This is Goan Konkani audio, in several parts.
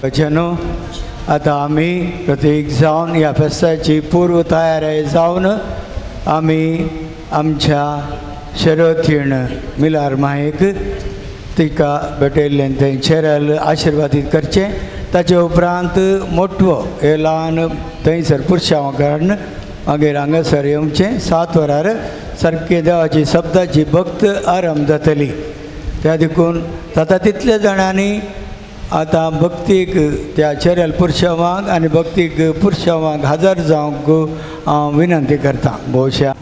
भजनो आतां आमी प्रतीक जावन ह्या फेस्ताची पूर्व तयारी जावन आमी आमच्या शरतीण मिलार मायेक तिका भेटयल्लें तें चेरल आशिर्वादीत करचें. ताचे उपरांत मोटवो हे ल्हान थंयसर पुरशांव काडून मागीर हांगासर येवचें. 7 वरार सारकें देवाची शब्दाची भक्त आरंभ जातली. त्या देखून जाता तितल्या जाणांनी आतां भक्तीक त्या चेरल पुरशांवांक आनी भक्तीक पुरशांवांक हजर जावंक हांव विनंती करतां. भोवशा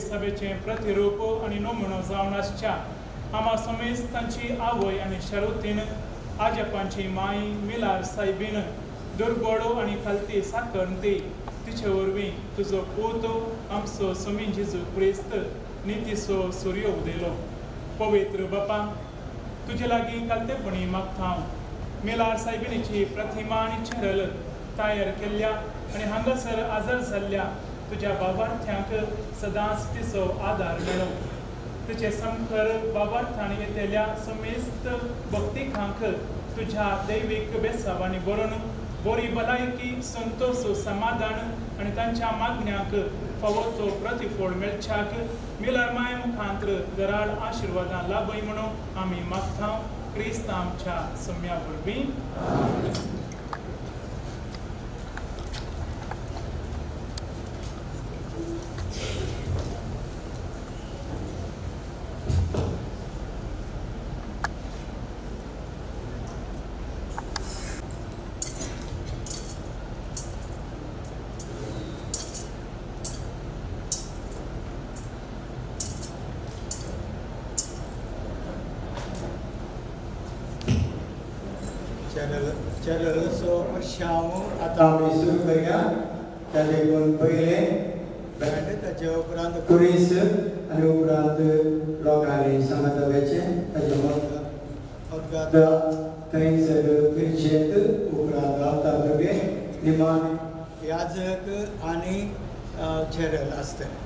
सभेचें प्रतिरूप आनी नमुनो जावन आसच्या आमा समेस्तांची आवय आनी शरुतीन आजपांची माय मिलार सायबीन दुर्गोडो आनी खालती साकरती तिचे वरवीं तुजो पूत आमचो समी जेजू क्रिस्त नितीचो सुर्य उदेलो. पवित्र बापा तुजे लागीं कालतेपणी मागता हांव मिलार सायबिणीची प्रतिमा आनी चेरल तयार केल्ल्या आनी हांगासर आजर जाल्ल्या तुज्या बाबार्थ्यांक सदांच तिचो आदार मेळो. तुजे समखर बाबार्थांनी येतल्या समेस्त भक्तिकांक तुज्या दैवीक बेसावांनी बरोवन बरी भलायकी संतोष समाधान आनी तांच्या मागण्यांक फावो तो प्रतिफळ मेळच्याक मिलार माय मुखांत्र दराळ आशिर्वादां लाभय म्हणून आमी मागता क्रिस्त आमच्या सम्या वरवीं. चरलचो पुरशांव आतां आमी सुरू करया. त्या देखून पयलें बँड ताचे उपरांत कुरीस आनी उपरांत लोकांनी सांगाता वयचें. ताचे अपघात थंयसर फिरचेंत उपरांत रावता भुरगे निमाण याजक आनी चेरल आसतलें.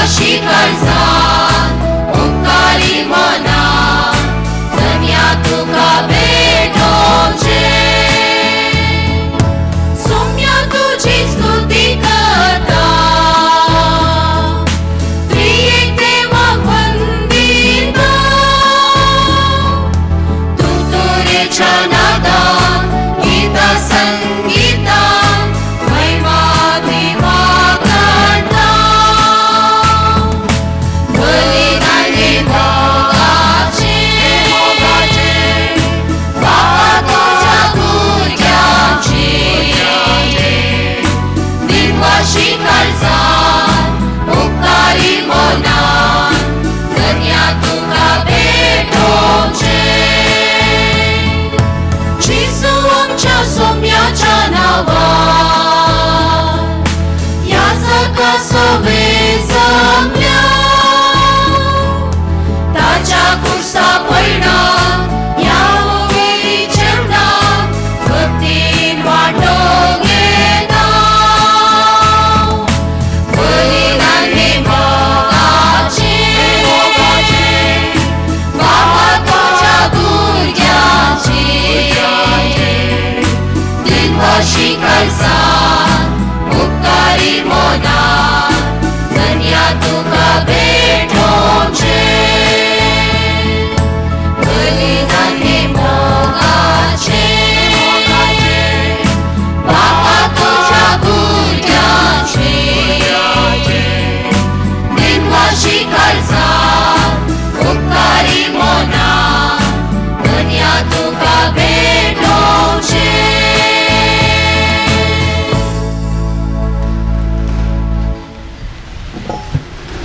दिनवाशी काळजान उपकारी मनान धन्या तुका भेटोवचें सोम्या तुजी स्तुती करता त्रिएक देवाक वंदिता तुतुरेच्या नादान गीता संगीतान महिमा देवा करता बलिदान हें मोगाचें बापा तुज्या भुरग्यांचें दिनवाशी काळजान उपकारी मनान धन्या तुका भेटोवचें जेजू आमच्या सोम्याच्या नांवान याजका सवे जमल्या ताच्या कुर्सा पयणान ह्या वगेरी जेवणान भक्तीन वांटो घेता बलिदान हें मोगाचें बापा तुज्या भुरग्यांचें दिनवाशी काळजान उपकारी मनान धन्या तुका भेटोवचें बलिदान हें मोगाचें बापा तुज्या भुरग्यांचें दिनवाशी काळजान उपकारी मनान धन्या तुका भेटोवचें.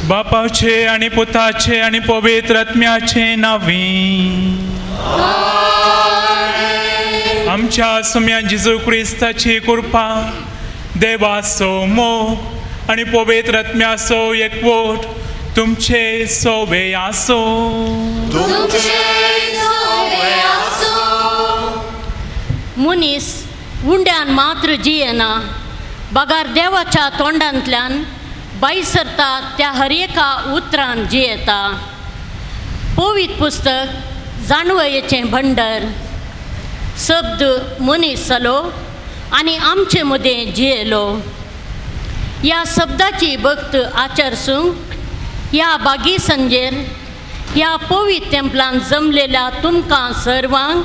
बापाचे आनी पुताचे आनी पवित्र आत्म्याचे नांवी आमच्या सुम्या जेजू क्रिस्ताची कृपा देवाचो मोग आनी पवित्र आत्म्याचो एकवट तुमचे सोवे आसो. मनीस उंड्यान मात्र जियेना बगार देवाच्या तोंडांतल्यान भायर सरता त्या हर एका उतरान जियेता. पवित्र पुस्तक जाणवयेचें भंडर शब्द मनीस जालो आनी आमचे मदें जियेलो. ह्या शब्दाची भक्त आचरसूंक ह्या बागी संजेर ह्या पवित्र तेंपलान जमलेल्या तुमकां सर्वांक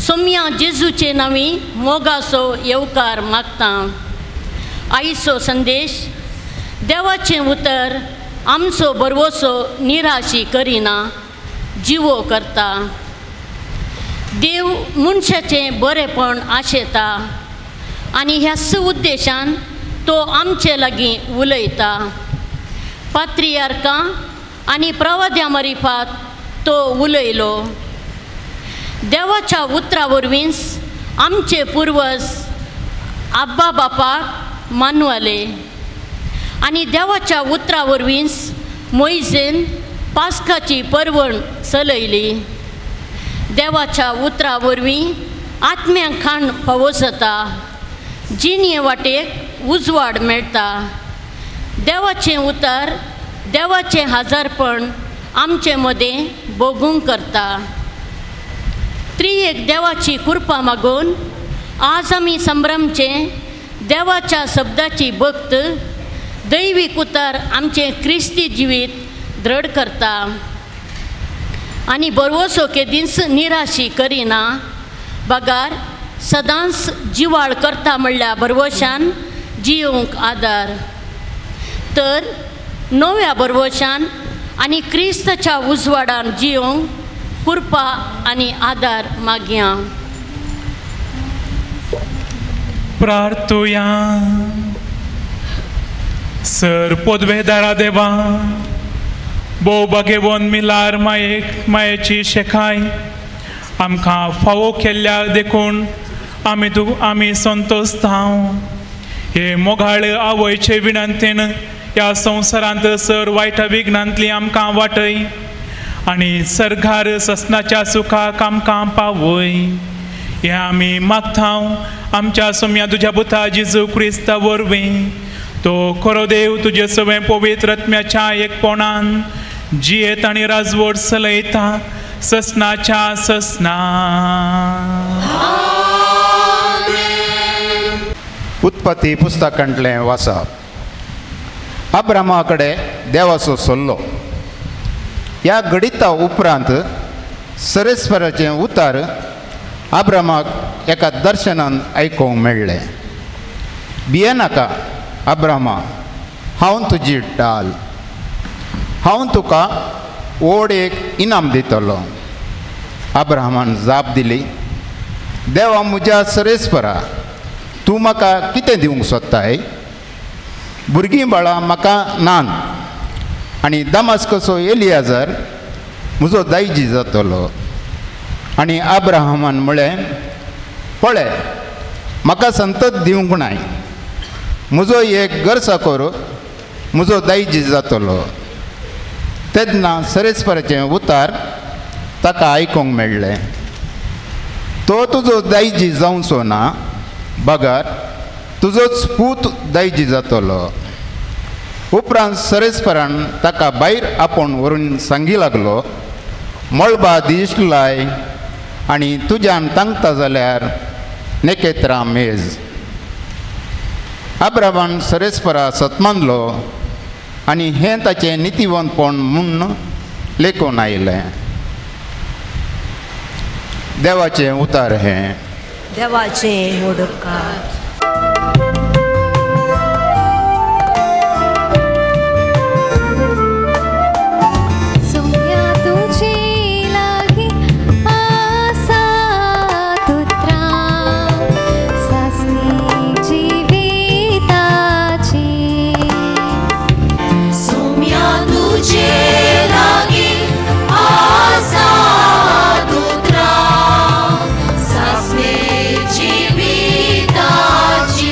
सोम्या जेजूचे नांवी मोगाचो येवकार मागता. आईचो संदेश देवाचें उतर आमचो बरवसो निराशी करिना जिवो करता. देव मनशाचें बरेपण आशेता आनी ह्याच उद्देशान तो आमचे लागीं उलयता. पात्रियार्कां आनी प्रवाद्या मारिफात तो उलयलो. देवाच्या उतरा वरवींच आमचे पुर्वज आब्बा बापाक मानवले आनी देवाच्या उतरा वरवींच मोयजेन पास्काची परवण चलयली. देवाच्या उतरा वरवीं आत्म्यांक खाण फावो जाता, जिणे वाटेक उजवाड मेळटा. देवाचें उतर देवाचें हाजारपण आमचे मदें भोगूंक करता. त्रिएक देवाची कृपा मागून आज आमी संभ्रमचें देवाच्या शब्दाची भक्त दैवीक उतर आमचें क्रिस्ती जिवीत दृढ करता आनी बरवसो केदींच निराशी करिना बगार सदांच जिवाळ करता म्हणल्या बरवशान जियोंक आदार. तर नव्या बरवशान आनी क्रिस्ताच्या उजवाडान जियोंक कृपा आनी आदार मागया. प्रार्थुया. सर पोदवेदारा देवा भोव बागेवन मिलार मायेक मायेची शेखाय आमकां फावो केल्ल्या देखून आमी तूं आमी संतोषता. हे मोगाळ आवयचे विनंतीन ह्या संवसारांत सर वायट विघ्नांतली आमकां वाटय आनी सरघार ससनाच्या सुखाक आमकां पावय. हें आमी मागता आमच्या सोम्या तुज्या पुता जेजू क्रिस्ता वरवीं तो खरो देव तुजे सगळें पवित्र आत्म्याच्या एकपणान जियेत आनी राजवट चलयता ससनाच्या ससना. उत्पत्ती पुस्तकांतलें वाचप. अब्रामा कडेन देवाचो सल्लो. ह्या घडिता उपरांत सरेस्वराचें उतार अब्रामाक एका दर्शनान आयकूंक मेळ्ळें. भियेनाका अब्रामा, हांव तुजी डाल, हांव तुका व्हड एक इनाम दितलो. अब्राहमान जाप दिली, देवा म्हज्या सरेस्वरा, तूं म्हाका कितें दिवंक सोदताय? भुरगीं बाळां म्हाका नान आनी दमास्कसो एलियाजर म्हजो दायजी जातलो. आनी अब्राहमान म्हळें, पळय म्हाका संतत दिवंक नाय, म्हजो एक गरसाकोर म्हजो दायजी जातलो. तेन्ना सरेस्वराचें उतार ताका आयकूंक मेळ्ळें, तो तुजो दायजी जावचो ना, बगर तुजोच पूत दायजी जातलो. उपरांत सरेस्वरान ताका भायर आपोवन व्हरून सांगी लागलो, मळबा दिश्ट लाय आनी तुज्यान तांकता जाल्यार नेकेत्रां मेज. अब्राहमान सरेस्वरा सतमानलो आनी हें ताचें नितीवंतपण म्हूण लेखून आयलें. देवाचें उतार हें. देवाचें उडकार. जीविताची.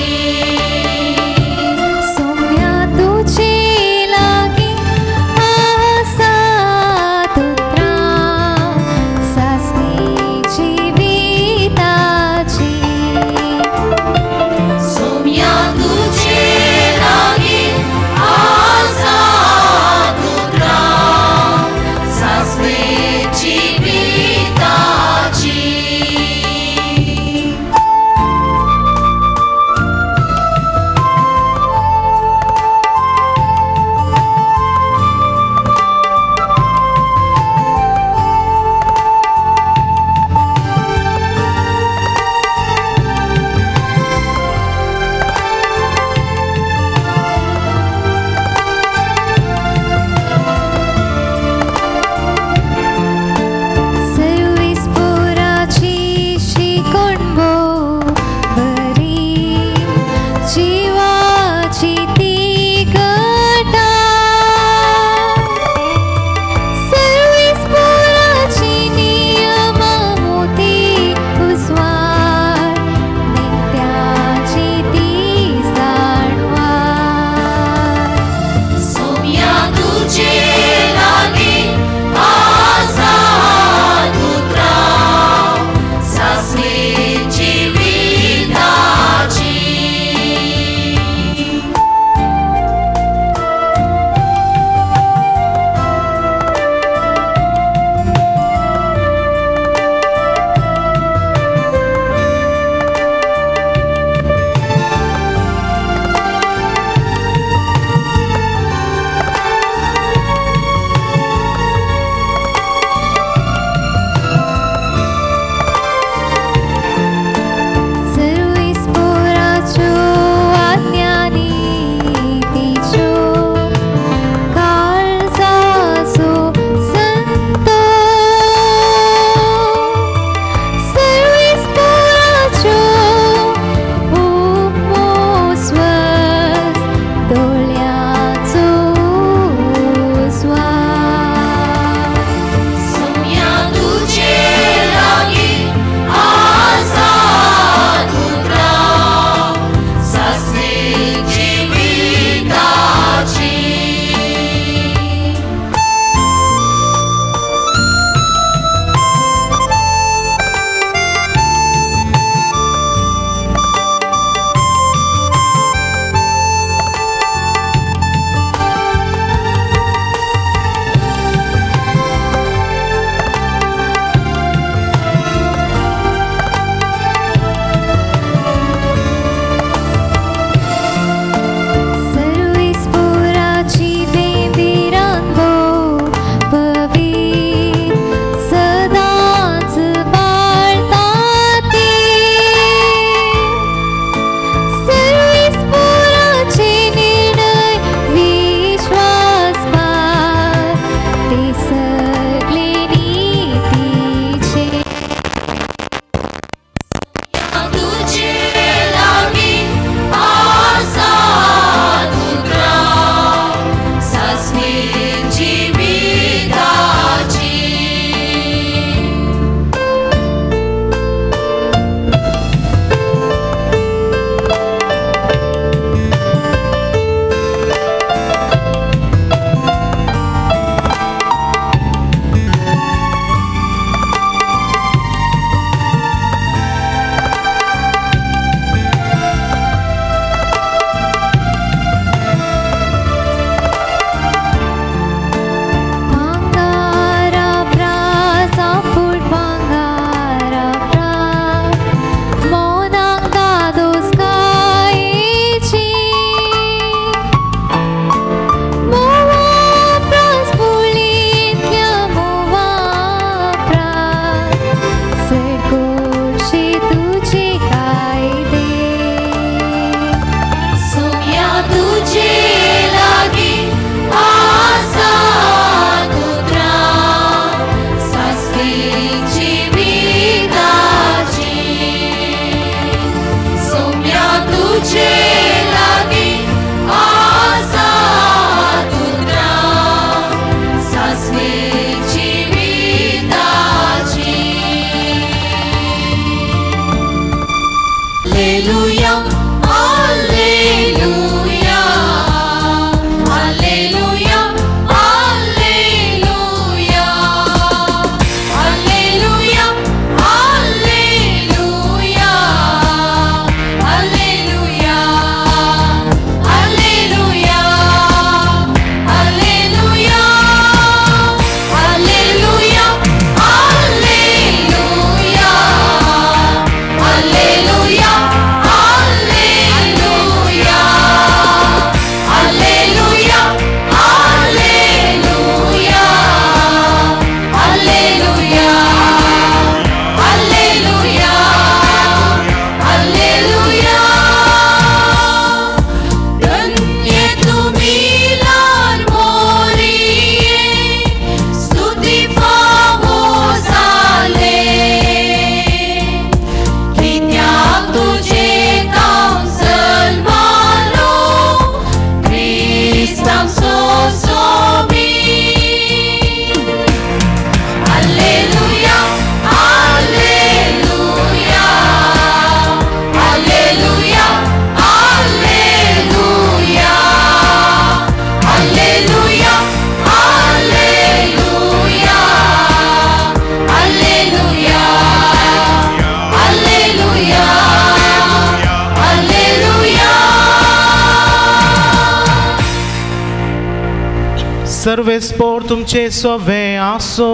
सर्वेस्पोर तुमचे सोवे आसो.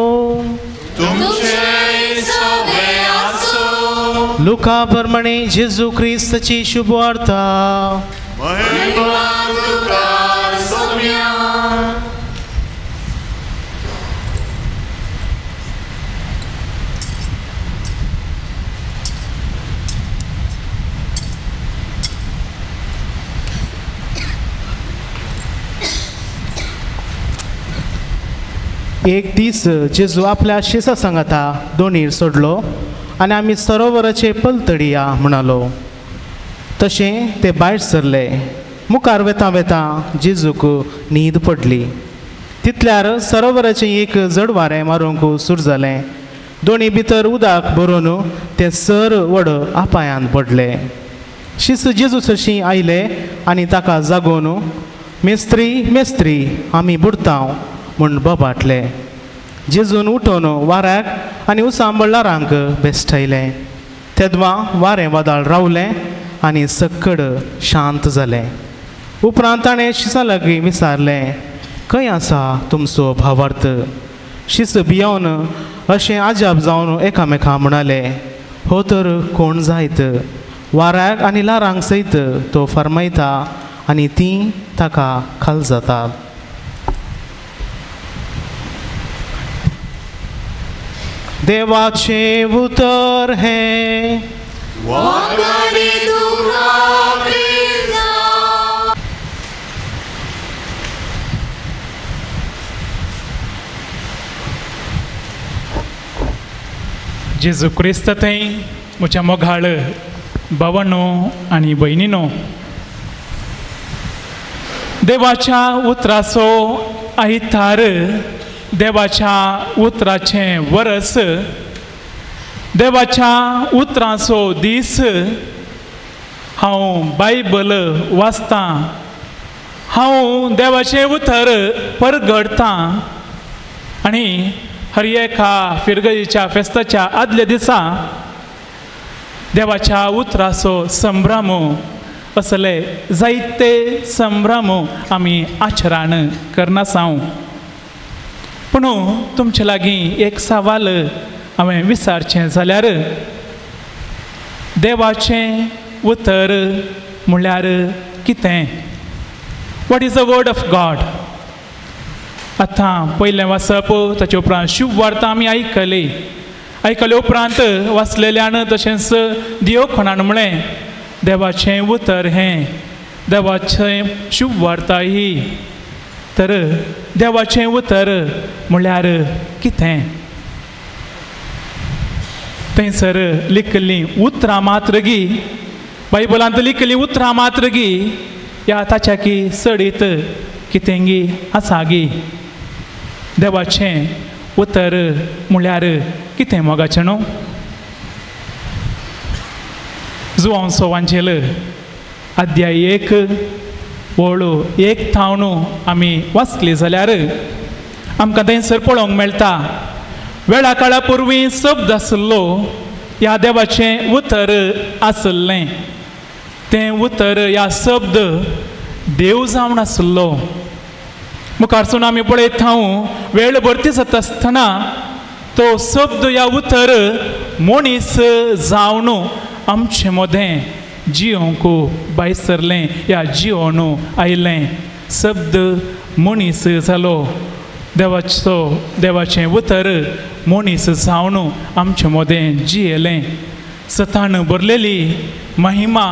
तुमचे सोवे आसो. लुका प्रमाणे जेजू क्रिस्ताची शुभवार्ता. महिमा तुका सोम्या. एक दीस जेजू आपल्या शिसा सांगाता दोनीर सोडलो आनी आमी सरोवराचे पलतडी या म्हणालो. तशें ते भायर सरले. मुखार वेता वेता जेजूक न्हीद पडली. तितल्यार सरोवराचें एक जड वारें मारूंक सुरू जालें. दोनी भितर उदक भरून तें सर वड आपायांत पडले. शिस जेजू सरशीं आयले आनी ताका जागोवन मेस्त्री मेस्त्री आमी बुडतांव म्हूण बोबाटले. जेजून उठोवन वाऱ्याक आनी उसांबळारांक बेश्टायलें. तेदवां वारें वादळ रावलें आनी सक्कड शांत जालें. उपरांत ताणें शिसा लागीं विचारलें, खंय आसा तुमचो भावार्थ? शिस भियोवन अशें आजाप जावन एकामेका म्हणाले, हो तर कोण जायत? वाऱ्याक आनी ल्हारांक सयत तो फर्मायता आनी तीं ताका खाल जातात. देवाचें उतर हें. जेजू क्रिस्त थंय म्हज्या मोगाळ भावांनो आनी भयणीनो, देवाच्या उतराचो आयतार, देवाच्या उतराचें वरस, देवाच्या उतरांचो दीस. हांव बायबल वाचतां, हांव देवाचें उतर परगडतां आनी हर एका फिरगजीच्या फेस्ताच्या आदल्या दिसा देवाच्या उतराचो संभ्रम असले जायते संभ्रम आमी आचरण करनासांव. पूण तुमचे लागीं एक सवाल हांवें विचारचें जाल्यार, देवाचें उतर म्हणल्यार कितें? What is the word of God? आतां पयलें वाचप, ताचे उपरांत शुभवार्ता आमी आयकली. आयकले उपरांत वाचलेल्यान तशेंच दियोखणान म्हणलें, देवाचें उतर हें, देवाचें शुभवार्ता ही. तर देवाचें उतर म्हणल्यार कितें? थंयसर लिखिल्लीं उतरां मात्रगी, बायबलांत लिखिल्लीं उतरां मात्रगी, ह्या ताच्या की चडीत कितेंगी आसा गी? देवाचें उतर म्हणल्यार कितें मोगाचें न्हू? जुवांचो वांजेल अध्याय 1 ओळ 1 थावन आमी वाचली जाल्यार आमकां थंयसर पळोवंक मेळटा, वेळा काळा पुर्वी शब्द आसलो, ह्या देवाचें उतर आसलें. तें उतर ह्या शब्द देव जावन आसलो. मुखारसून आमी पळयत हांव वेळ भरती जाता आसतना तो शब्द ह्या उतर मनीस जावन आमचे मदें जियोंक भायर सरलें, ह्या जियोन आयलें. शब्द मनीस जालो. देवाचो देवाचें उतर मनीस जावन आमचे मदें जियेलें. सतान भरलेली महिमा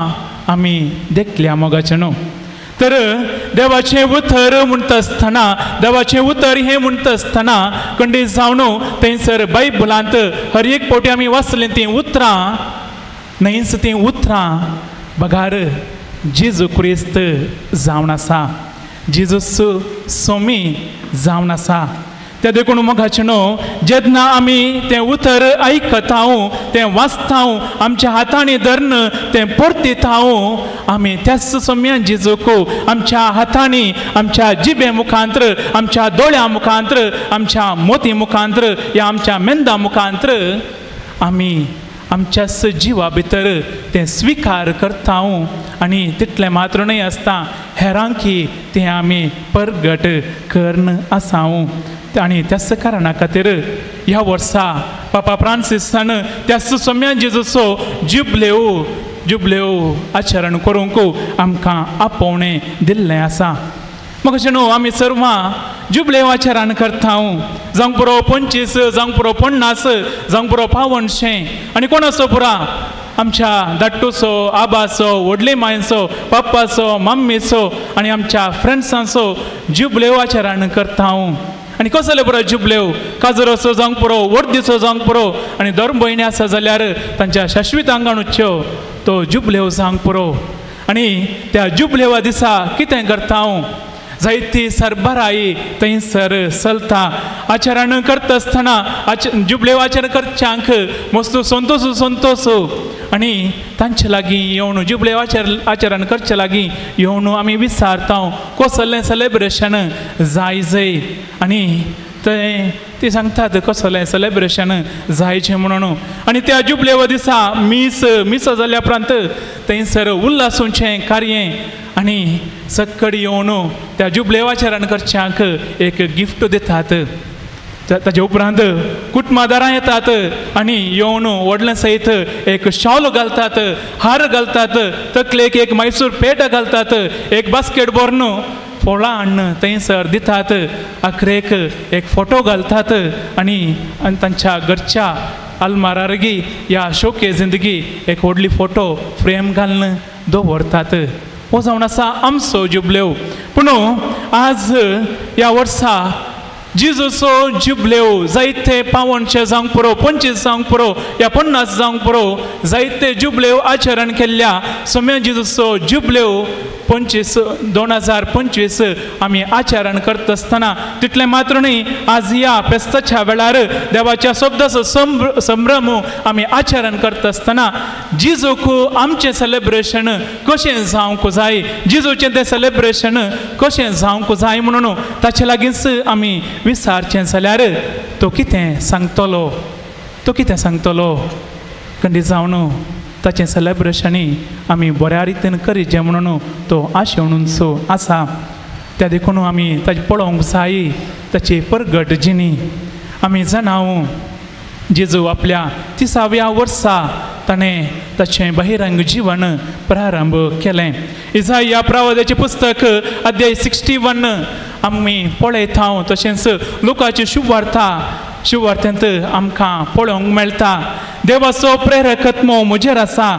आमी देखल्या मोगाचें न्हू. तर देवाचें उतर म्हणटा आसतना, देवाचें उतर हें म्हणटा आसतना कंडीत जावन थंयसर बायबलांत हर एक फावटी आमी वाचलीं तीं उतरां न्हयच, तीं उतरां बगार जेजू क्रिस्त जावन आसा, जेजू सोमी जावन आसा. ते देखून मोगाचें न्हू, जेन्ना आमी तें उतर आयकतांव, तें वाचतांव, आमच्या हातांनी धरून तें परतितांव, आमी त्याच सोम्यान जेजूक आमच्या हातांनी, आमच्या जिबे मुखांत्र, आमच्या दोळ्या मुखांत्र, आमच्या मोती मुखांत्र, या आमच्या मेंदा मुखांत्र आमी आमच्या जिवा भितर तें स्विकार करता आनी तितलें मात्र न्हय आसता हेरांकी तें आमी परगट करून आसाव. आनी त्याच कारणा खातीर ह्या वर्सा पापा फ्रांसिसान त्याच सोम्या जेजूचो जुबलेव जुबलेव आचरण करूंक आमकां आपोवणें दिल्लें आसा. म्हाका न्हू आमी सर्वां जुबलेव आचरण करता, जावंक पुरो 25, जावंक पुरो 50, जावंक पुरो 500 आनी कोणाचो पुरा आमच्या धाट्टूचो, आबाचो, व्हडले मांयचो, पप्पाचो, मम्मीचो आनी आमच्या फ्रेंड्सांचो जुबलेव आचरण करता. आनी कसले पुरो जुबलेव काजरोचो जावंक पुरो, वर्दीचो जावंक पुरो आनी धर्म भयणी आसा जाल्यार तांच्या शाश्वीत आंगान तो जुबलेव जावंक पुरो. आनी त्या जुबलेवा दिसा कितें करता, जायती सरबराई थंयसर चलता. आचरण करता आसतना जुबलेव आचरण करच्यांक मस्त संतोश संतोश आनी तांचे लागीं येवन जुबलेव आचरण करचे लागीं येवन आमी विचारता कसलें सेलेब्रेशन जाय जय आनी ते ती सांगतात कसलें सेलेब्रेशन जायचें म्हणून. आनी त्या जुबलेवा दिसा मीस मिस जाल्या उपरांत थंयसर उल्हासूचें कार्य आनी सक्कडी येवन त्या जुबलेव आचरण करच्यांक एक गिफ्ट दितात. ताजे उपरांत कुटुंबादारां येतात आनी येवन व्हडलें सयत एक शॉल घालतात, हार घालतात, तकलेक एक मैसूर पेट घालतात, एक बास्केट भरून फळां हाडून थंयसर दितात, आखरेक एक फोटो घालतात आनी तांच्या घरच्या आलमारारगी ह्या शोके जिंदगी एक व्हडली फोटो फ्रेम घालून दवरतात. हो जावन आसा आमचो जुबलेव. पूण आज ह्या वर्सा जेजूचो जुबलेव जायते 500 जावंक पुरो, 25 जावंक पुरो या 50 जावंक पुरो, जायते जुबलेव आचरण केल्ल्या सोम्या जेजूचो जुबलेव 2025 आमी आचरण करता आसतना तितलें मात्र न्हय, आज ह्या फेस्ताच्या वेळार देवाच्या शब्दाचो संभ्रम आमी आचरण करता आसतना जेजूक आमचें सेलेब्रेशन कशें जावंक जाय, जेजूचें तें सेलेब्रेशन कशें जावंक जाय म्हणून ताचे लागींच आमी विचारचें जाल्यार तो कितें सांगतलो, तो कितें सांगतलो खंडीत जावन ताचें सेलेब्रेशनी आमी बऱ्या रितीन करीचें म्हणून तो आशेवणूचो आसा. त्या देखून आमी ताजें पळोवंक जाय ताची परगट जिणी. आमी जाणाव जेजू आपल्या 30व्या वर्सा ताणें ताचें बहिरंग जिवन प्रारंभ केलें. इजाया प्रवादाचें पुस्तक अध्याय 61 आमी पळयता, तशेंच लोकाची शुभवार्ता शुभवार्तेंत आमकां पळोवंक मेळटा. देवाचो प्रेरक आत्मो म्हजेर आसा,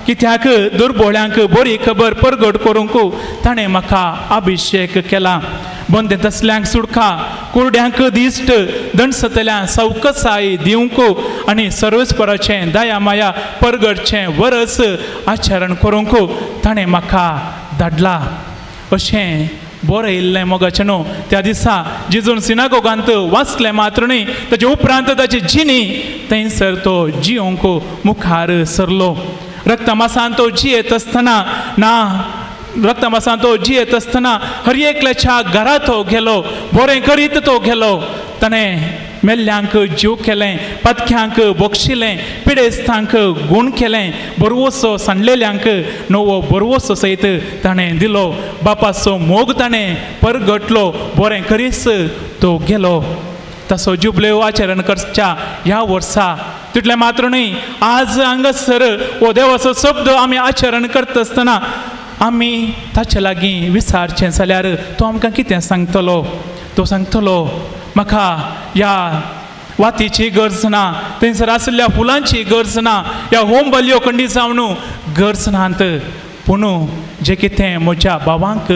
कित्याक दुर्बोळ्यांक बरी खबर परगट करूंक ताणें म्हाका अभिशेक केला. बंदेंत आसल्यांक सुटका, कुरड्यांक दिश्ट, दणसतल्यांक सवकसाय दिवंक आनी सर्वेस्पराचें दया माया परगटचें वरस आचरण करूंक ताणें म्हाका धाडला अशें बरयल्लें मोगाचें न्हू. त्या दिसा जेजून सिनागोगांत वाचलें मात्र न्हय, ताचे उपरांत ताची जिणी थंयसर तो जियोंक मुखार सरलो. रक्तमासान तो जियेत आसतना ना रक्तमासान तो जियेत आसतना हर एकल्याच्या घरा तो गेलो, बरें करीत तो गेलो. ताणें मेल्ल्यांक जीव केलें, पातक्यांक बक्षिलें, पिडेस्तांक गूण केलें, बरवसो सांडलेल्यांक नवो बरवसो सयत ताणें दिलो. बापाचो मोग ताणें परगटलो, बरें करीस तो गेलो. तसो जुबलेव आचरण करच्या ह्या वर्सा तितलें मात्र न्हय, आज हांगासर हो देवाचो शब्द आमी आचरण करता आसतना आमी ताचे लागीं विचारचें जाल्यार तो आमकां कितें सांगतलो? तो सांगतलो म्हाका ह्या वातीची गरज ना, थंयसर आशिल्ल्या फुलांची गरज ना, ह्या होम बलयो कंडी जावन गरज नात, पूण जें कितें म्हज्या भावांक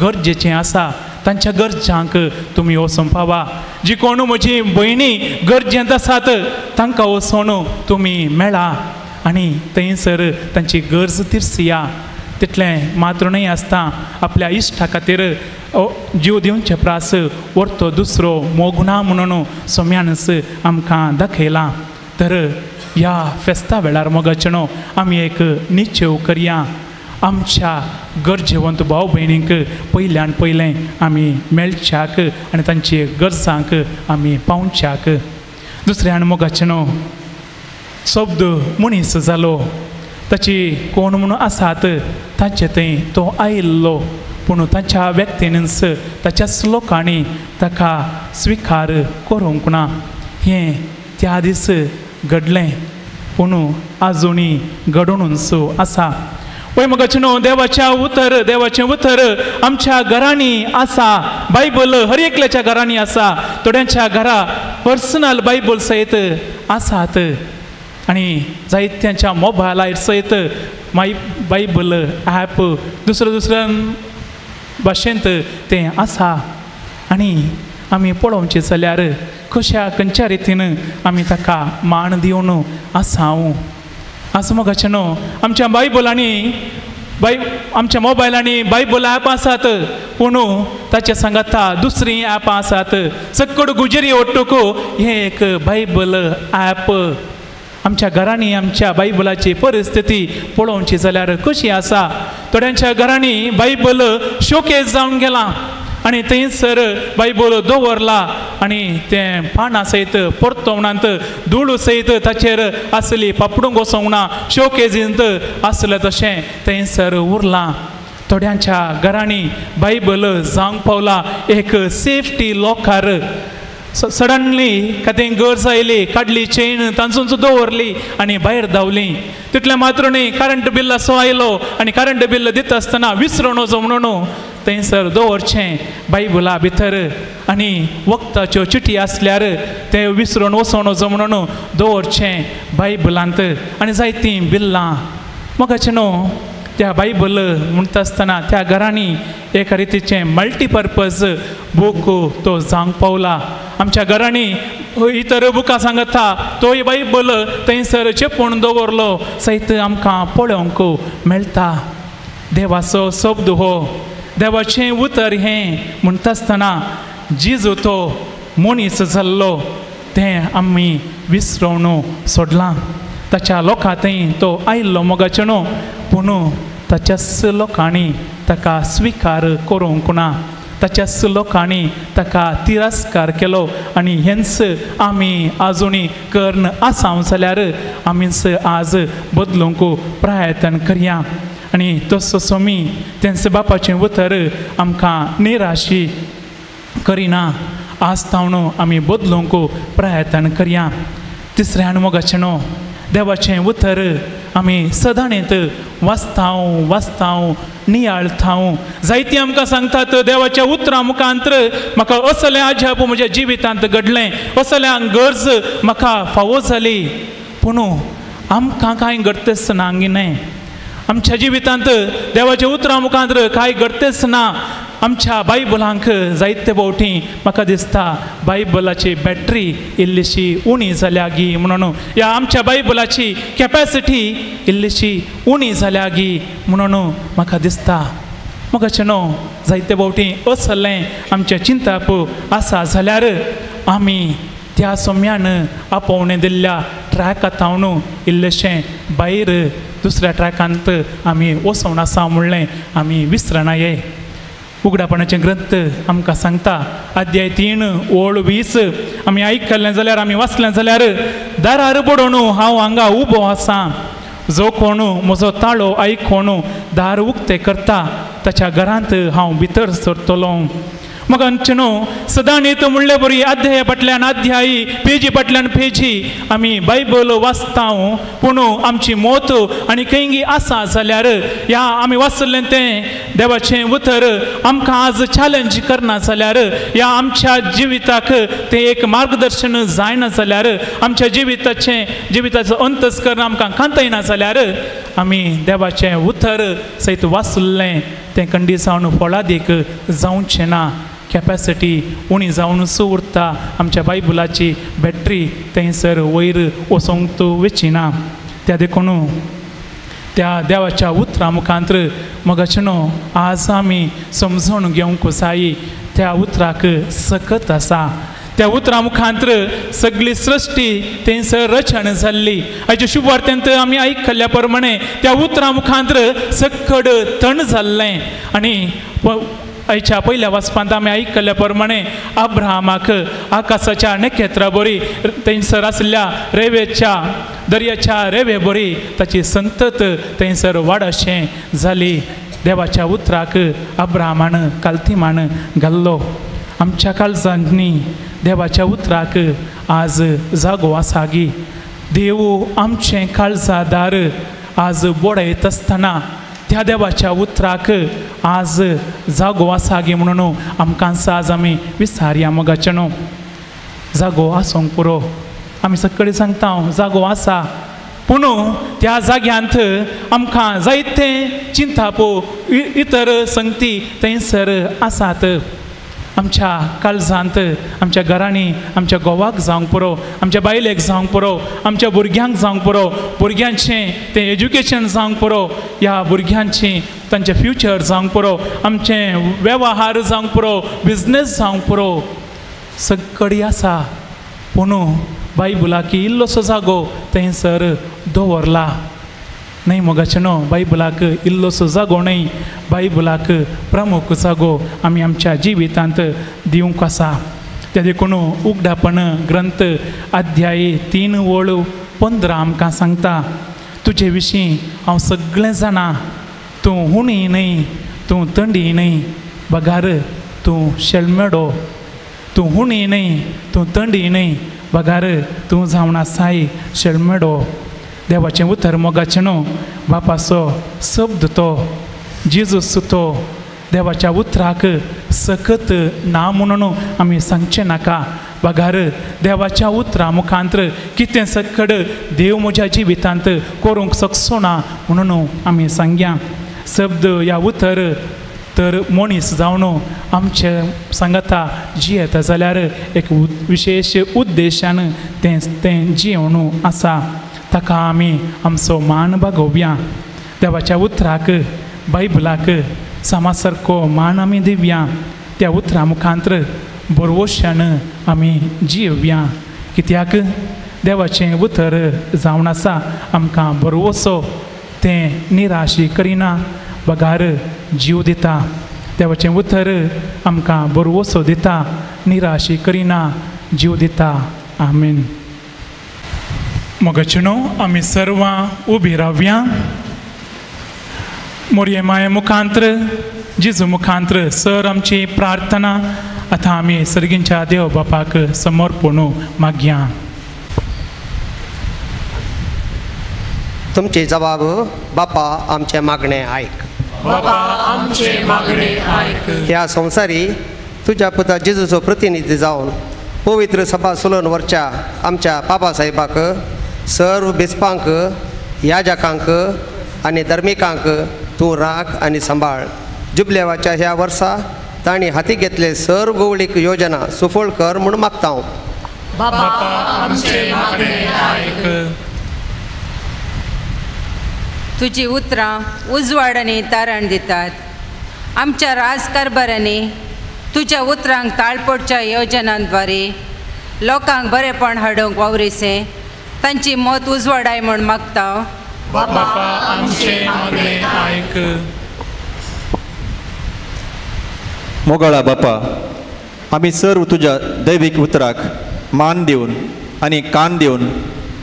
गरजेचें आसा तांच्या गरजांक तुमी वचून पावा. जी कोण म्हजी भयणी गरजेंत आसात तांकां वचून तुमी मेळा आनी थंयसर तांची गरज तिरसिया. तितलें मात्र न्हय आसता आपल्या इश्टा खातीर जीव दिवचे प्रास व्हरतो दुसरो मोग ना म्हणून सोम्यानच आमकां दाखयलां. तर ह्या फेस्ता वेळार मोगाचें न्हू आमी एक निश्चेव करया, आमच्या गरजेवंत भाव भयणींक पयल्यान पयलें आमी मेळच्याक आनी तांचे गरजांक आमी पावच्याक. दुसऱ्यान मोगाचें न्हू शब्द मनीस जालो, ताची कोण म्हणून आसात ताचे थंय तो आयिल्लो. पूण ताच्या व्यक्तीनच ताच्याच लोकांनी ताका स्विकार करूंक ना. हें त्या दीस घडलें पूण आजुनी घडोवनूच आसा. वय मगाचे न्हू देवाच्या उतर, देवाचें उतर आमच्या घरांनी आसा. बायबल हर एकल्याच्या घरांनी आसा. थोड्यांच्या घरा पर्सनल बायबल सयत आसात आनी जायत्यांच्या मोबायलार सयत माय बायबल ॲप दुसऱ्या दुसऱ्या भाशेंत तें आसा. आनी आमी पळोवचें जाल्यार कश्या खंयच्या रितीन आमी ताका मान दिवन आसा. आसूं मगाचें न्हू आमच्या बायबलांनी आमच्या मोबायलांनी बायबल ॲप आसात पूण ताचे सांगाता दुसरीं ॲपां आसात. सक्कड गुजरी ओट्टूक हें एक बायबल ॲप. आमच्या घरांनी आमच्या बायबलाची परिस्थिती पळोवची जाल्यार कशी आसा. थोड्यांच्या घरांनी बायबल शोकेज जावन गेलां आनी थंयसर बायबल दवरला आनी तें पानां सयत परतवणांत धूळ सयत ताचेर आसली पापडूंक वचोंक ना, शोकेजींत आसलें तशें थंयसर उरलां. थोड्यांच्या घरांनी बायबल जावंक पावला एक सेफ्टी लॉकर. सडनली कितें गरज आयली, काडली चेन तांचूच दवरली आनी भायर धांवली. तितलें मात्र न्ही, करंट बिल असो आयलो आनी करंट बिल दिता आसतना विसरून वचो म्हणून थंयसर दवरचें बायबला भितर आनी वखदाच्यो चिटी आसल्यार तें विसरून वचोन वचो म्हणून दवरचें बायबलांत आनी जायतीं बिल्लां. मगाचें न्हू त्या बायबल म्हणटा आसतना त्या घरांनी एका रितीचें मल्टीपर्पज बूक तो जावंक पावला. आमच्या घरांनी इतर बुकां सांगता तोय बायबल थंयसर चेपून दवरलो सयत आमकां पळोवंक मेळटा. देवाचो शब्द हो, देवाचें उतर हें म्हणटा आसतना जेजू तो मनीस जाल्लो तें आमी विसरोवन सोडलां. ताच्या लोकां थंय तो आयिल्लो मोगाचें न्हू पूण ताच्याच लोकांनी ताका स्विकार करूंक ना, ताच्याच लोकांनी ताका तिरस्कार केलो. आनी हेंच आमी आजुनी कर्ण आसा जाल्यार आमीच आज बदलूंक प्रयत्न करया. आनी तसो सोमी तेंच बापाचें उतर आमकां निराशी करिना. आज तावन आमी बदलूंक प्रयत्न करया. तिसऱ्यान मोगाचें न्हू देवाचें उतर आमी सदांच वाचतांव वाचतांव नियाळतांव. जायतीं आमकां सांगतात देवाच्या उतरां मुखांतर म्हाका असलें अजाप म्हज्या जिवितांत घडलें, असल्या गरज म्हाका फावो जाली. पूण आमकां कांय घडतेच ना न्ही. आमच्या जिवितांत देवाच्या उतरां मुखांतर कांय घडतेच ना. आमच्या बायबलांक जायते फावटी म्हाका दिसता बायबलाची बॅटरी इल्लीशी उणी जाल्या गी म्हणून, ह्या आमच्या बायबलाची कॅपॅसिटी इल्लीशी उणी जाल्या गी म्हणून म्हाका दिसता. म्हाका न्हू जायते फावटी असलें आमचें चिंताप आसा जाल्यार आमी त्या सोम्यान आपोवणें दिल्ल्या ट्रॅका थावन इल्लेशें भायर दुसऱ्या ट्रॅकांत आमी वचोन आसा म्हणलें आमी विसरना. ये उगडापणाचे ग्रंथ आमकां सांगता अध्याय 3:20 आमी आयकलें जाल्यार आमी वाचलें जाल्यार दारार बडोवन हांव हांगा उबो आसा, जो कोण म्हजो ताळो आयकोन दार उक्तें करता ताच्या घरांत हांव भितर सरतलो. मग न्हू सदांच म्हणले बरी अध्याया फाटल्यान अध्यायी, पेजी फाटल्यान पेजी आमी बायबल वाचता पूण आमची मत आनी खंयगी आसा जाल्यार ह्या आमी वाचलें तें देवाचें उतर आमकां आज चॅलेंज करना जाल्यार ह्या आमच्या जिविताक तें एक मार्गदर्शन जायना जाल्यार आमच्या जिविताचें जिविताचो अंतस्करण आमकां कांतयना जाल्यार आमी देवाचें उतर सयत वाचलें तें कंडिसावन फळादीक जावचें ना. कॅपॅसिटी उणी जावनूच उरता. आमच्या बायबलाची बॅटरी थंयसर वयर वचोंक वची ना. त्या देखून त्या देवाच्या उतरां मुखांतर मगाचें न्हू आज आमी समजून घेवंक जाय त्या उतराक सकत आसा. त्या उतरां मुखांतर सगळी सृश्टी थंयसर रचण जाल्ली. आयच्या शुभवार्तेंत आमी आयकल्ल्या प्रमाणे त्या उतरां मुखांतर सक्कड तण जाल्लें. आनी आयच्या पयल्या वाचपांत आमी आयकल्ल्या प्रमाणे अब्राहमाक आकाशाच्या नखेत्रा बरी थंयसर आशिल्ल्या रेवेच्या दर्याच्या रेवे बरी ताची संतत थंयसर वाड अशें जाली. देवाच्या उतराक अब्राहमान कालतीमान घाल्लो. आमच्या काळजांनी देवाच्या उतराक आज जागो आसा गी? देव आमचें काळजादार आज बडयत आसतना त्या देवाच्या उतराक आज जागो आसा गी म्हणून आमकां आज आमी विसारया मोगाचें न्हू. जागो आसूंक पुरो, आमी सगळीं सांगता हांव जागो आसा, पूण त्या जाग्यांत आमकां जायते चिंतापो इतर संगती थंयसर आसात. आमच्या काळजांत, आमच्या घरांनी, आमच्या घोवाक जावंक पुरो, आमच्या बायलेक जावंक पुरो, आमच्या भुरग्यांक जावंक पुरो, भुरग्यांचें तें एज्युकेशन जावंक पुरो, ह्या भुरग्यांचें तांचें फ्युचर जावंक पुरो, आमचें वेव्हार जावंक पुरो, बिजनेस जावंक पुरो, सगळी आसा. पूण बायबलाक इल्लोसो जागो थंयसर दवरला न्हय मोगाचें न्हू. बायबलाक इल्लोसो जागो न्हय, बायबलाक प्रमुख जागो आमी आमच्या जिवितांत दिवंक आसा. त्या देखून उगडापण ग्रंथ अध्याय 3:15 आमकां सांगता, तुजे विशीं हांव सगळें जाणा, तूं हुणी न्हय, तूं थंडी न्हय, बगार तूं शेलमेडो. तूं हुणी न्हय, तूं थंडी न्हय, बगार तूं जावन आसाय शेलमेडो. देवाचें उतर मोगाचें न्हू, बापाचो शब्द तो, जेजूस तो. देवाच्या उतराक सकत ना म्हणून आमी सांगचें नाका, बगार देवाच्या उतरा मुखांत कितें सकड देव म्हज्या जिवितांत करूंक शकचो ना म्हणून आमी सांगया. शब्द ह्या उतर तर मनीस जावन आमचे सांगाता जियेता जाल्यार एक विशेश उद्देशान तें तें जियोवन आसा. ताका आमी आमचो मान बागोवया. देवाच्या उतराक, बायबलाक सामा सारको मान आमी दिवया. त्या उतरा मुखांत बरवशान आमी जियोवया. कित्याक देवाचें उतर जावन आसा आमकां बरवसो, तें निराशी करिना, बगार जीव दिता. देवाचें उतर आमकां बरवसो दिता, निराशी करिना, जीव दिता. आमेन. मोगाचें न्हू, आमी सर्वां उबी रावया. मोरये माये मुखांत्र, जेजू मुखांत्र सर आमची प्रार्थना आतां आमी सर्गींच्या देव बापाक समर्पण मागया. तुमची जबाब बापा आमचें मागणें आयक. बापा आमचें मागणें आयक. ह्या संवसारी तुज्या पुता जेजूचो प्रतिनिधी जावन पवित्र सभा सुलोवन व्हरच्या आमच्या बाबा साहेबाक, सर्व बिस्पांक, याजकांक आनी धर्मिकांक तूं राख आनी सांबाळ. जुबलेवाच्या ह्या वर्सा तांणी हाती घेतले सर्व गोवळीक योजना सुफळ कर म्हूण मागता हांव. बापा आमचें मागणें आयक. तुजी उतरां उजवाड आनी तारण दितात. आमच्या राजकारभारांनी तुज्या उतरांक ताळपोडच्या योजनांद्वारे लोकांक बरेपण हाडूंक वावरिसें तांची मत उजवाडाय म्हूण मागता. बापा आमचें मागणें आयक. मोगाळा बापा, आमी सर्व तुज्या दैवीक उतराक मान दिवन आनी कान दिवन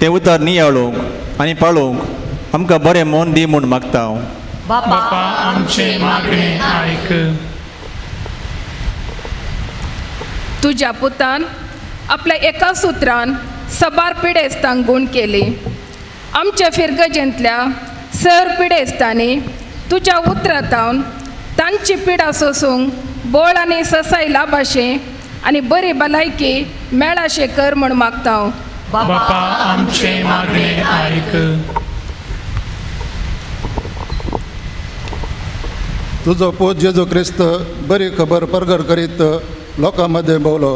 तें उतर नियाळूंक आनी पाळोवंक आमकां बरें मन दी म्हूण मागता हांव. बापा आमचें मागणें आयक. तुज्या पुतान आपल्या एका सुत्रान सबार पिडेस्तांक गूण केली. आमच्या फिरगजेंतल्या सर पिडेस्तांनी तुज्या उतरांतावन तांची पिडा सोसूंक बळ आनी ससाय लाभाशें आनी बरी भलायकी मेळाशें कर म्हूण मागता हांव. बापा आमचें मागणें आयक. तुजो पूत जेजू क्रिस्त बरी खबर परगट करीत लोकां मदें भोंवलो.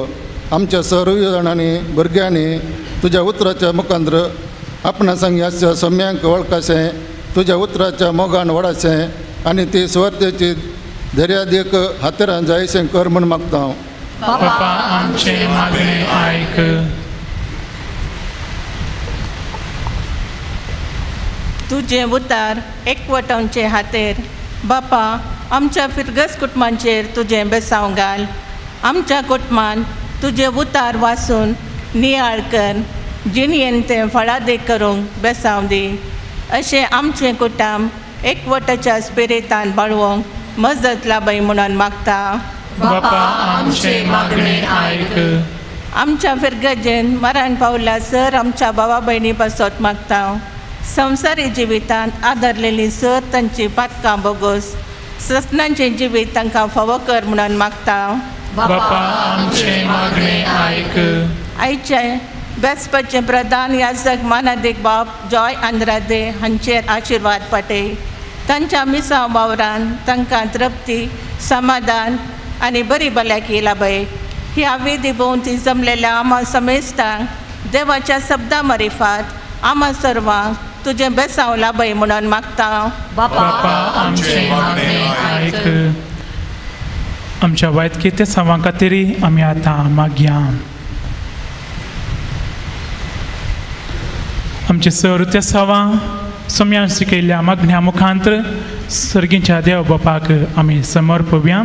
आमच्या सर्व जाणांनी भुरग्यांनी तुज्या उतराच्या मुखांत्र आपणा संग्याच्या सम्यांक वळखाशें, तुज्या उतराच्या मोगान व्हडाशें आनी ती सुवातेची दर्यादेक हातेरान जायशें कर म्हूण मागता हांव. बापा आमचें मागणें आयक. तुजें उतार एकवटांचे हातेर बापा आमच्या फिरगस कुटुंबांचेर तुजें बेसांव घाल. आमच्या कुटुंबान तुजें उतार वाचून नियाळ कर, जिणयेन तें फळादीक करूंक बेसांव दी. अशें आमचें कुटुंब एकवटाच्या स्पिरितान बाळवंक मजत लाभय म्हणून मागता. बापा आमचें मागणें आयक. आमच्या फिरगजेन मरण पावल्या सर आमच्या भावा भयणी पासत मागता. संवसारी जिवितांत आदारलेली सर तांची पातकां बोगोस ससनांचें जिवीत तांकां फावो कर म्हणून मागता. बापा आमचें मागणें आयक. आयचे बेसपाचे प्रधान याजक मानादीक बाब जॉय आंद्रादे हांचेर आशिर्वाद पाटय. तांच्या मिसांव वावरान तांकां तृप्ती समाधान आनी बरी भलायकी लाभय. ह्या विधी भोंवती जमलेल्या आमा समेस्तांक देवाच्या शब्दा मारिफात आमा सर्वांक तुजें बेसांव लाभय म्हणून मागता. बापा आमचें मागणें आयक. आमच्या वायटकी ते सवां खातीर आमी आतां मागया. आमचे सर ते सवां सम्यान शिकयल्ल्या मागण्या मुखांतर सर्गींच्या देव बापाक आमी समर्पव्या.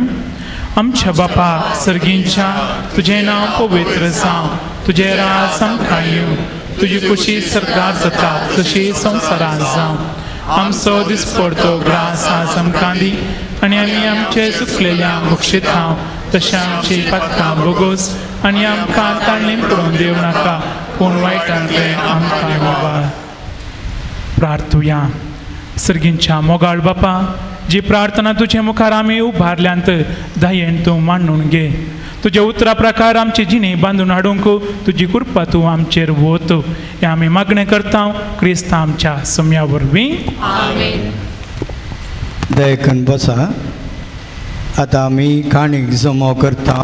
आमच्या बापा सर्गींच्या, तुजें नांव पवित्र जावं, तुजें राज आमकां येवं, तुजी खुशी सर्गार जाता तशी संवसारांत जावं. आमचो दिसपडतो ग्रास आज आमकां दी आनी आमी आमचे चुकलेल्या बक्षितां तशें आमची पातकां बोगोस आनी आमकां ताणें पडोवन दिवं नाका, पूण वायटांतलें आमकां निवार. प्रार्थुया. सर्गींच्या मोगाळ बापा, जी प्रार्थना तुजे मुखार आमी उबारल्यांत दयेन तूं मांडून घे. तुज्या उतरा प्रकार आमची जिणी बांदून हाडूंक तुजी कृपा तूं आमचेर वत. हें आमी मागणें करता क्रिस्ता आमच्या सम्या वरवीं. दयकन बसा. आतां आमी काणीक जमो करता.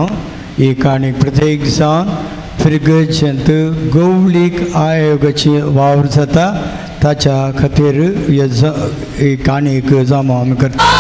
ही काणीक प्रत्येक जावन फिरगजेंत गवळीक आयोगाची वावर जाता ताच्या खातीर ही काणीक जमो आमी करता.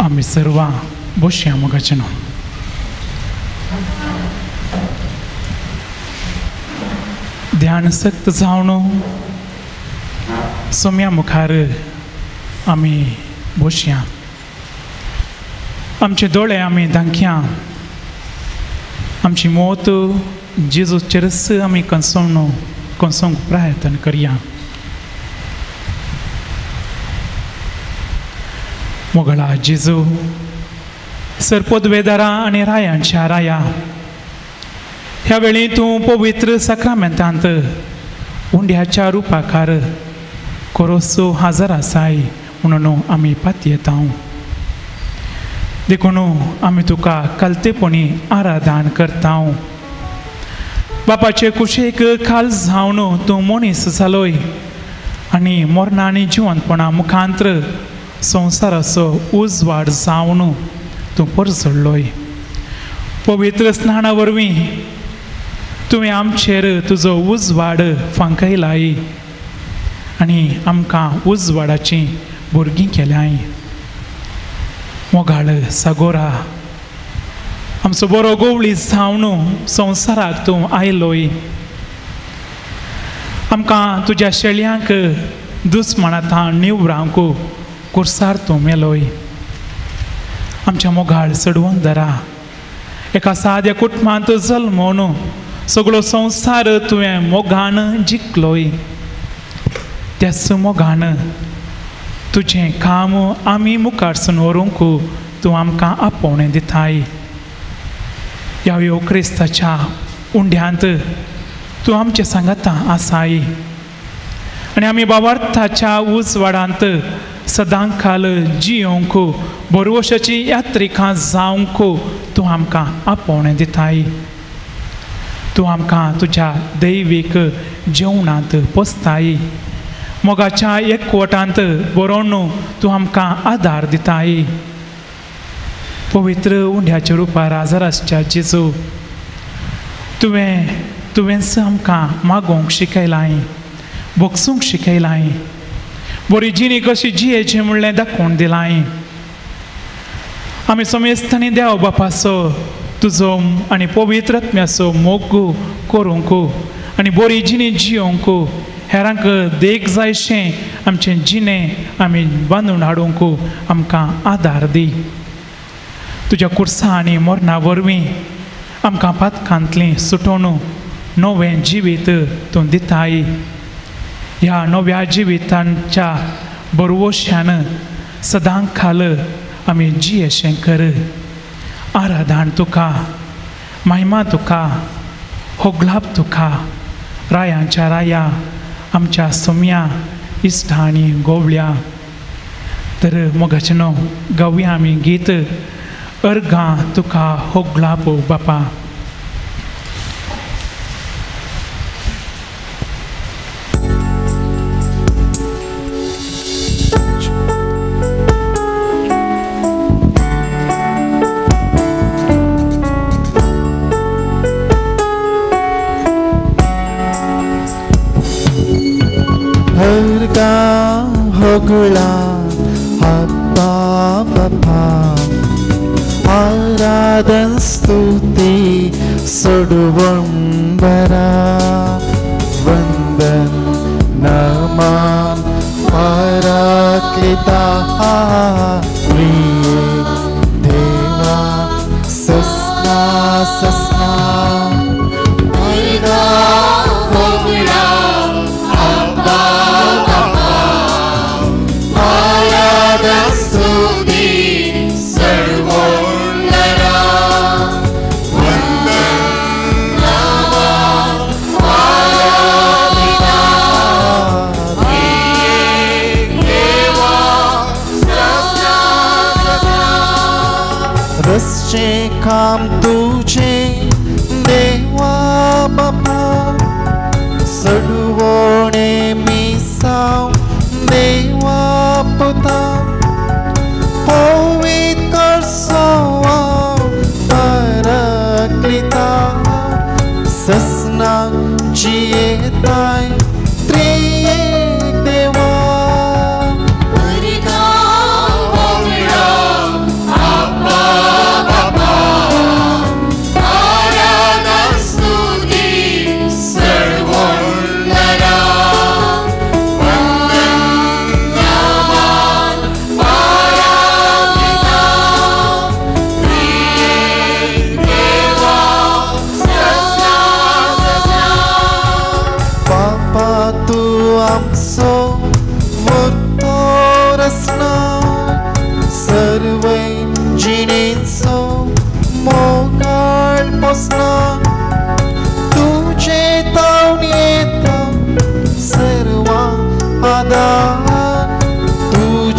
आमी सर्वां बसया मोगाचें न्हू. ध्यान सक्त जावन सोम्या मुखार आमी बसया. आमचे दोळे आमी धांकया, आमची मोत जेजूचेरच आमी कंसोवन कंसोवंक प्रयत्न करया. मोगळा जेजू, सरपोदवेदारा आनी रायांच्या राया, ह्या वेळी तूं पवित्र साक्रामेंतांत उंड्याच्या रुपाकार कोरोसो हाजर आसाय म्हणून आमी पातयेता. देखून आमी तुका कलतेपणी आराधन करता. बापाचे कुशेक खाल जावन तूं मनीस जालोय आनी मरणा आनी जिवंतपणा मुखांत्र संवसाराचो उजवाड जावन तूं परजळ्ळोय. पवित्र स्नाना वरवीं तुवें आमचेर तुजो उजवाड फांकयलाय आनी आमकां उजवाडाचीं भुरगीं केल्याय. मोगाळ सागोरा, आमचो बरो गोवळी जावन संवसाराक तूं आयलोय. आमकां तुज्या शेळयांक दुस्मानांत निवरांक कुर्सार तूं मेलोय. आमच्या मोगाळ चडवंदरा, एका साद्या कुटुंबांत जल्मोन सगळो संवसार तुवें मोगान जिखलोय. त्याच मोगान तुजें काम आमी मुखारसून व्हरूंक तूं आमकां आपोवणें दिताय. ह्या यो क्रिस्ताच्या उंड्यांत तूं आमचे सांगाता आसाय आनी आमी बाबार्थाच्या उजवाडांत सदां खाल जियोंक बरवशाची यात्रिकां जावंक तूं आमकां आपोवणें दिताय. तूं आमकां तुज्या दैवीक जेवणांत पोसताय. मोगाच्या एकवटांत बरोवन तूं आमकां आदार दिताय. पवित्र उंड्याच्या रुपार आजार आसच्या जेजू, तुवेंच आमकां मागोवंक शिकयलाय, भोगसूंक शिकयलाय, बरी जिणी कशी जियेची म्हणलें दाखोवन दिलाय. आमी समेस्तांनी देव बापाचो तुजो आनी पवित्र आत्म्याचो मोग करूंक आनी बरी जिणी जियोंक हेरांक देख जायशें आमचें जिणें आमी बांदून हाडूंक आमकां आदार दी. तुज्या कुर्सा आनी मरणा वरवीं आमकां पातकांतलीं सुटोवन नवें जिवीत तूं दिताय. ह्या नव्या जिवितांच्या बरवश्यान सदां खाल आमी जियेशें कर. आराधन तुका, महिमा तुका, होगलाप तुका, रायांच्या राया, आमच्या सोम्या इश्टा आनी गोवल्या. तर मोगाचें न्हू गावया आमी गीत अर्गां तुका होगलाप बापा. होगळा अब्बा बापा, आराधन स्तुती सोडवंबरा, वंदन नमान पराक्लिता प्रिये देवा सस्ना सस्ना. होगळा अब्बा बापा, आराधन स्तुती सर्वोन्नरा, वंदन नमान पराक्लिता प्रिये देवा सस्ना सस्ना. रसचे काम तुझे देवा बापा, सडवणे मिसाव देवा पुता, पवित्र पराक्लिता ससना जियेताय त्रिएक देवा. होगळा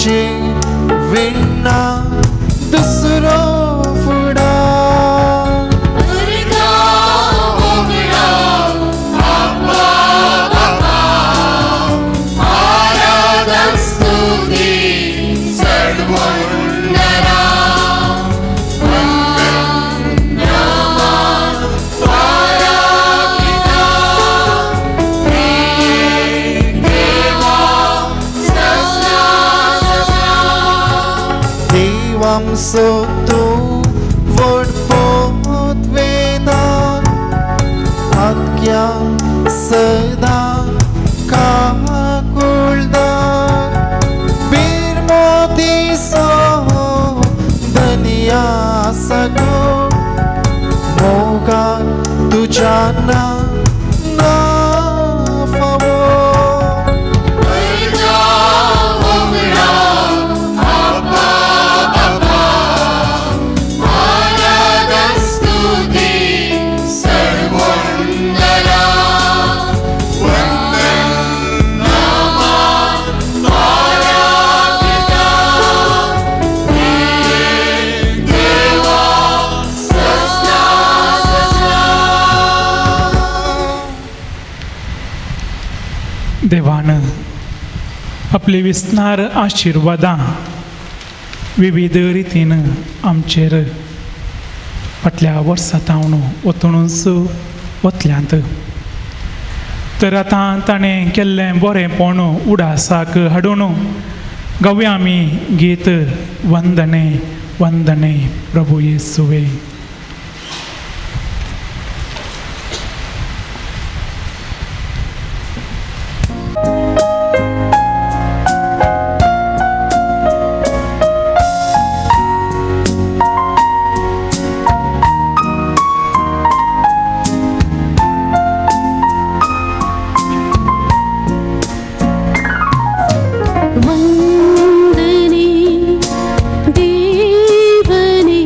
तुझे विण्णा दुसरो फुडार. देवामसो तूं व्हडपोत वेदान आज्ञान सदां काकुळदार बिरमोतीसो धनिया सगो मोगान तुज्या ना फावो. देवान आपली विस्नार आशिर्वादां विविध रितीन आमचेर फाटल्या वर्सा तावन वतणूच वतल्यांत. तर आतां ताणें केल्लें बरेंपण उडासाक हाडून गावया आमी गीत वंदने वंदने प्रभू येसुवे. वंदने देवने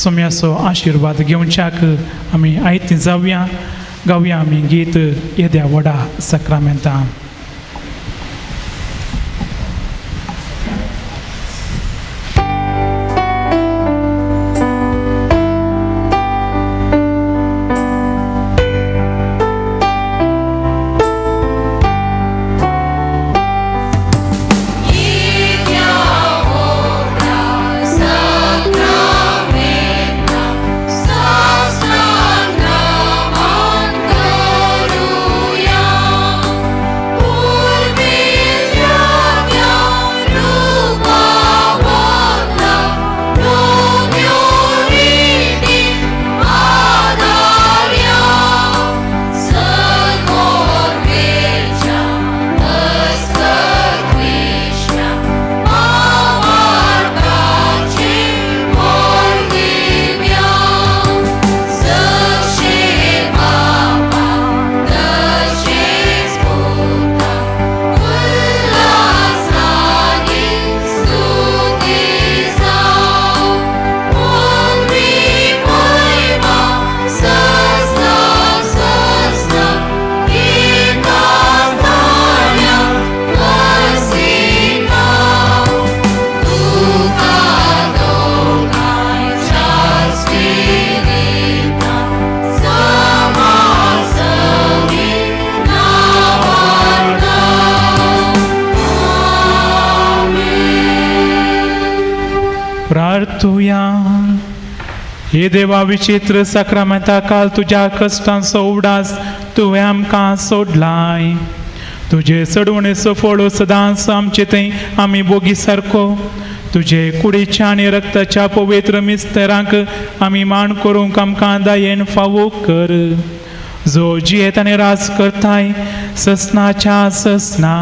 सोम्याचो आशिर्वाद घेवच्याक आमी आयती जावया. गावया आमी गीत येद्या व्हडा साक्रामेंता. हे देवा विचित्र साक्रामेंता काल तुज्या कश्टांचो उडास तुवें आमकां सोडलाय. तुजे चडवणेचो फळ सदांच आमचे थंय आमी बोगी सारको तुजे कुडीच्या आनी रक्ताच्या पवित्र मिस्तरांक आमी मान करूंक आमकां दयेन फावो कर. जो जियेत आनी राज करताय ससनाच्या ससना.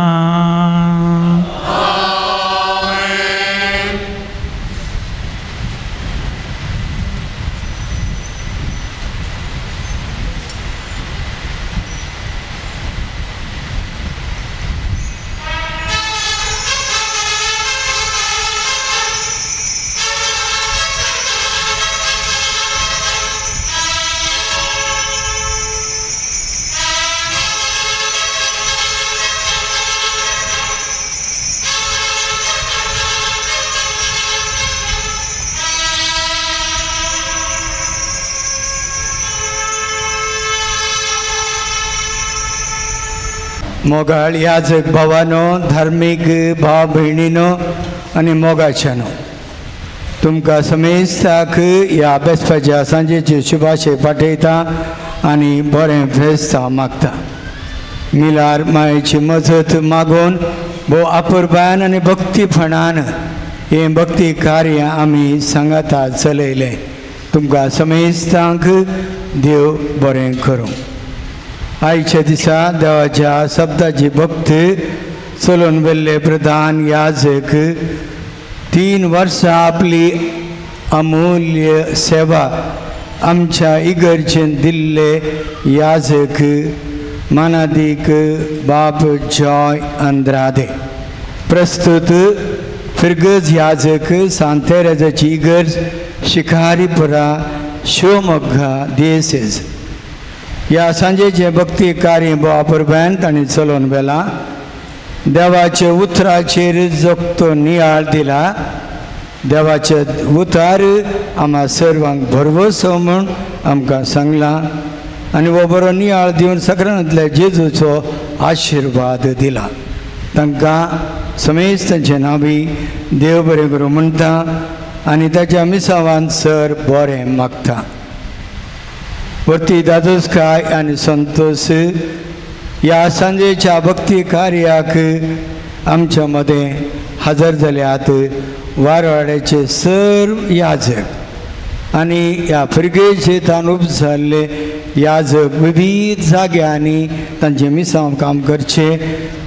मोगाळ याजक भावानो, धार्मीक भाव भयणीनो आनी मोगाच्यानो, तुमकां समेस्ताक ह्या बेसपाच्या सांजेचे शुभाशय पाठयता आनी बरें फेस्तां मागता. मिलार मायेची मजत मागून भोव आपुरबायान आनी भक्तीपणान हें भक्ती कार्य आमी सांगाता चलयलें. तुमकां समेस्तांक देव बरें करूं. आयच्या दिसा देवाच्या शब्दाची भक्त चलोवन व्हेल्ले प्रधान याजक 3 वर्सां आपली अमूल्य सेवा आमच्या इगर्जेन दिल्ले याजक मानादीक बाप जॉय अंद्रादे, प्रस्तुत फिरगज याजक सांतेराजाची इगर्ज शिकारीपुरा शिवमोग्गा दियेसेज. ह्या सांजेचें भक्ती कार्य वापरप्यान तांणी चलोवन व्हेलां. देवाच्या उतराचेर जगतो नियाळ दिला. देवाचे उतार आमकां सर्वांक भरवसो म्हूण आमकां सांगलां आनी हो बरो नियाळ दिवन सगळ्यांतल्या जेजूचो आशिर्वाद दिला. तांकां समेज तांचें नांवी देव बरें करूं म्हणटा आनी ताच्या मिसावान सर बरें मागता. वरती दादोसकाय आनी संतोश ह्या सांजेच्या भक्ती कार्याक आमच्या मदें हजर जाल्यात वारवाड्याचे सर्व याजक आनी ह्या फिरगेचे तान जाल्ले याजक विविध जाग्यांनी तांचे मिसांव काम करचे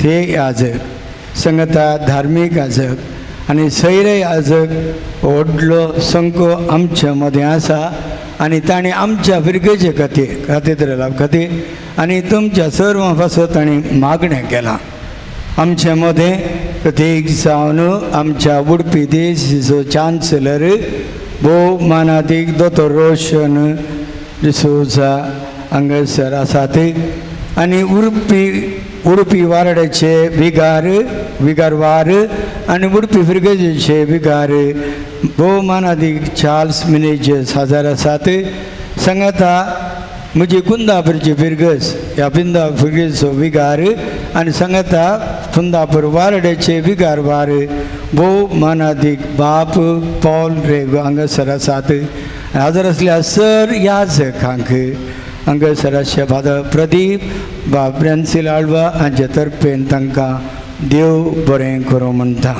ते याजक संगता धार्मीक याजक आनी सैरे याजक व्हडलो संको आमच्या मदें आसा आनी ताणें आमच्या फिरगेचे खातीर कातेद्रला खातीर आनी तुमच्या सर्वां पासत ताणें मागणें केलां. आमचे मदें प्रत्येक जावन आमच्या उडपी देशाचो चान्सलर भोव मानादीक दोतोर रोशन डिसोजा हांगासर आसात आनी उडपी वारड्याचे विगार विगारवार आनी उडपी फिरगजेचे विगार भोव मानादीक चार्ल्स मिनेजस हजर आसात. सांगाता म्हजी कुंदापूरची फिरगज ह्या कुंदा फिरगजचो विगार आनी सांगाता कुंदापूर वारड्याचे विगारवार भोव मानादीक बाप पॉल रेगो हांगासर आसात. हाजर आसल्या सर याजकांक हांगासर आसच्या फादर प्रदीप बाब ब्रॅन्सील आळवा हांचे तर्फेन तांकां देव बरें करूं म्हणटा.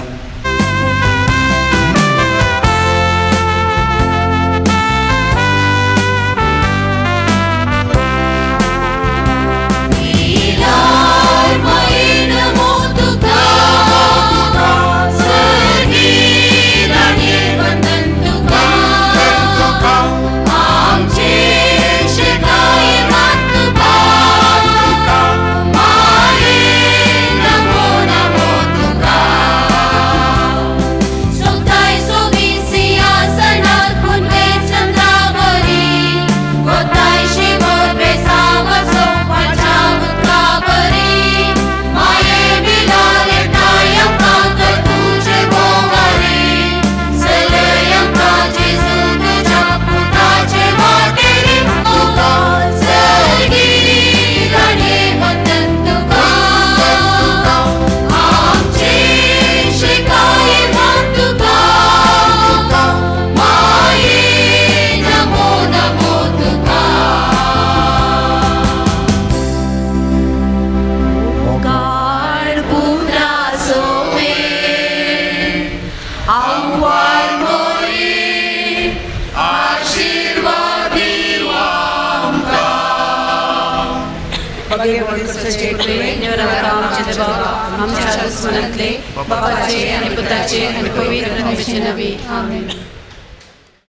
आमच्या दुस्मनांतले बापाचे आनी पुताचे आनी पवित्र आत्म्याचे नांवी आमेन.